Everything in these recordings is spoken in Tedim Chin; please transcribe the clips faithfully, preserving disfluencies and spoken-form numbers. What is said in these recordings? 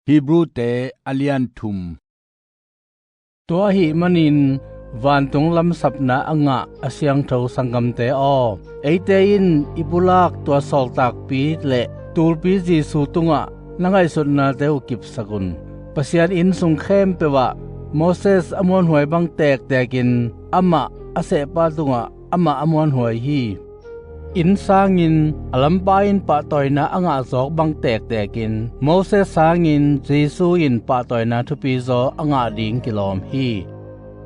Hebrute a lian thum. Tua ahih manin vantung lamsapna a ngah a siangtho sanggamte aw, eite in i pulak tua sawltakpi le tulpi Jesu tungah na ngaihsutnate uh kipsak un. Pasian inn sung khempeuh ah Moses a muanhuai bang tektekin amah a sehpa tungah amah a muanhuai hi. Inn sangin a lampa in pahtawina a ngahzawk bang tektekin Moses sangin Jesu in pahtawina thupizaw a ngah ding kilawm hi.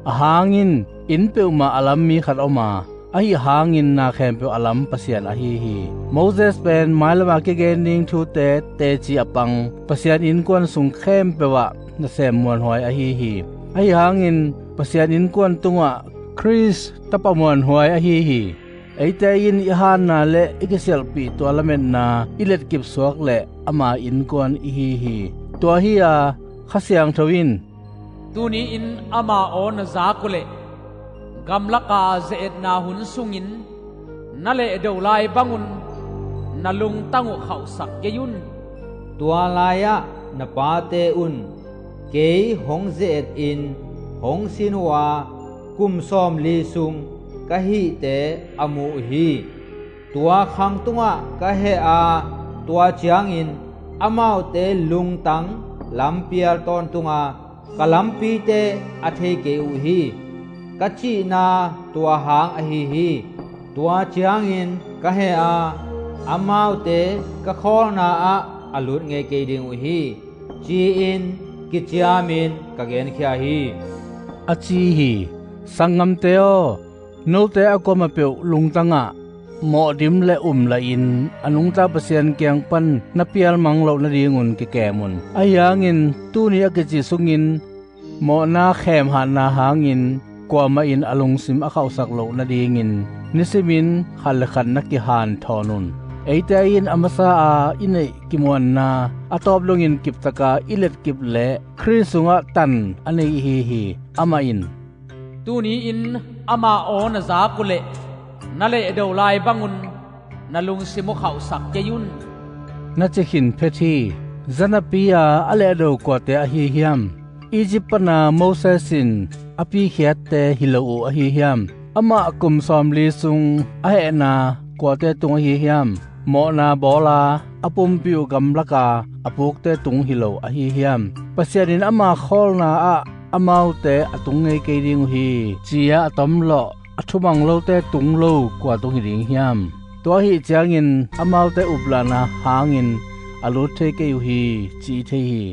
A hangin inn peuhmah a lam mi khat om a, ahi hangin na khempeuh a lam Pasian ahi hi. Moses pen mailama kigen ding thute teci a pang Pasian innkuan sung khempeuh ah nasem muanhuai ahi hi. Ahi hangin Pasian innkuan tungah Khrist tapa muanhuai ahi hi. Eite in i hanna le i kisialhpih tua lametna i letkip suak le ama innkuan i hi hi. Tua hi a, Kha Siangtho in, "Tuni-in ama aw na zak uh leh gamlaka ze-etna hun sungin na lehdo lai bangun na lungtang uh khauhsak kei un. Tua lai-ah na pate un kei hong ze-etin hong sin uh a, kum sawmli sung ka hihte a mu uh hi. Tua khang tungah ka heh a, tua ciangin amaute lungtang lampial tawntunga ka lampite a thei kei uh hi. Ka cihna tua hang ahi hi. Tua ciangin ka heh a, amaute ka khawlna ah a lut ngei kei ding uh hi," ci-in kiciamin ka genkhia hi, a ci hi. Sanggamte aw, note a kuamah peuh lungtangah mawhdim le um lahin a nungta Pasian kiang pan na pialmang loh nadingun kikem un. Ahi hangin tuni a kici sungin mawhna khemhatna hangin kuamah in a lungsim a khauhsak loh nadingin nisimin khat le khat na kihanthawn un. Eite in a masa a i neih kimuanna a tawp dongin kiptaka i letkip le Khrist sungah tan a nei i hi hi. Amah in, "Tuni-in ama aw na zak uh leh na lehdo lai bangun na lungsim uh khauhsak kei un," na ci khin phet hi. Zanapi a a lehdo kuate ahi hiam? Egypt pana Moses in a pikhiatte hi lo uh ahi hiam? Amah kum sawmli sung a hehna kuate tung ahi hiam? Mawhna bawla a pumpi uh gamlaka a pukte tung hi lo ahi hiam? Pasian in ama khawlna ah amaute a tung ngei kei ding uh hi, ci-a a tomlawh a thumang lote tung lo kua tung hi ding hiam? Tua ahih ciangin amaute uplahna hangin a lut thei kei uh hi, ci thei hi.